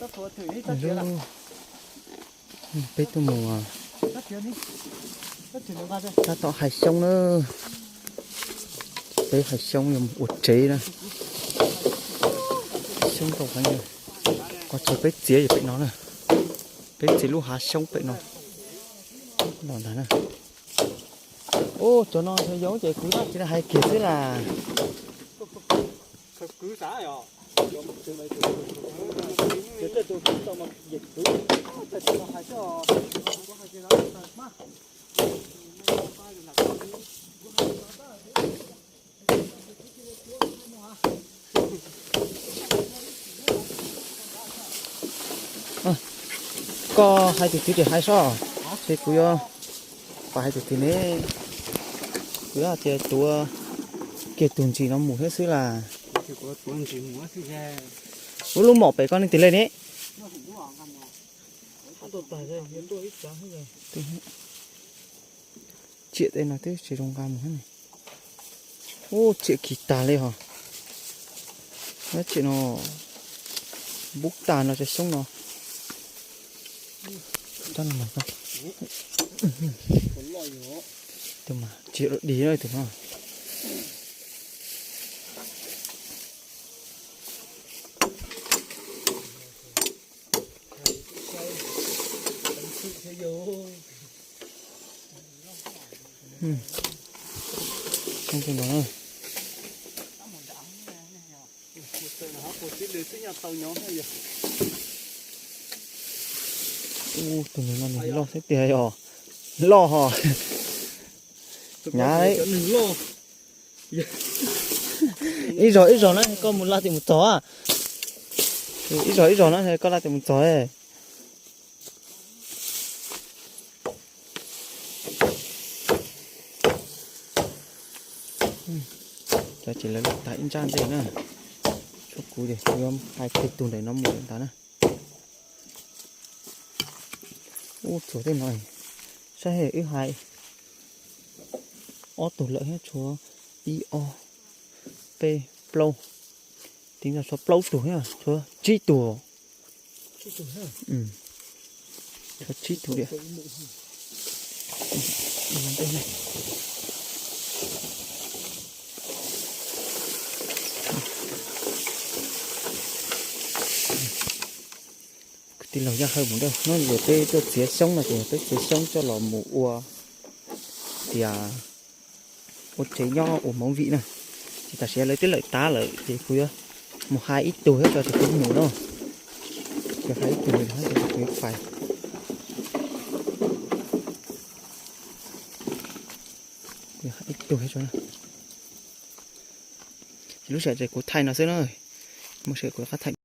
Peb tuaj mus tab tom hais xyoob na. Peb hais xyoob yuav mus ua tsev na. Xyoob tau heev. Qhov chaw peb txiav yog pem no na. Peb txiav lub hav xyoob pem no los ntag na. Ub, cov no yog yoov ces kuv tab tsis hais kiag xwb las. Koj hais tus twg ces hais soj, ces kuv yuav pab hais tus twg ne. Kuv yuav hais tias tuav kiag tus ntsis no mus thiab xwb las. Ub, lub mom pem koj ne twg le ne? Tsiam tej no twb tsis zoo nqa mus ne. Ub, tsiam kis tag li hos. Tsiam no npub tag no cov xyoob no. Tus mas tsiam dig tus no. Xyoob tus no. Ub, tus no nws loj xwb tiag os. Loj hos. Nyav. Ib zog ib zog na koj mus laj tias mus txog. Ib zog ib zog na koj laj tias mus txog. Cov ces lawv laj tag ib ntsab ntej na. Tshuav kuv ces kuv yuav hais kiag tus ntawm no mus ntag na. Ub, tshuav tej no, saib es wb hais ob tug lawm thiab, tshuav ib ob peb plaub, twb yog tshuav plaub tug thiab, tshuav tsib tug. Tshuav tsib tug diam. Kwv tij laug Yaj Hawj mus dawb hnub no peb tuaj txiav xyoob no ces peb txiav xyoob coj los mus ua tias ua tsev nyob ua movie na. Ces tam sim no lawv twb lawm tag lawm ces kuv yuav mus hais ib tug thiab tso ces kuv mus no. Kuv hais ib tug thiab ces kuv yuav pais. Kuv hais ib tug thiab tso. Ces lub sij hawm ces kuv thaij no xwb na. Muaj sij hawm kuv rov qab thaij.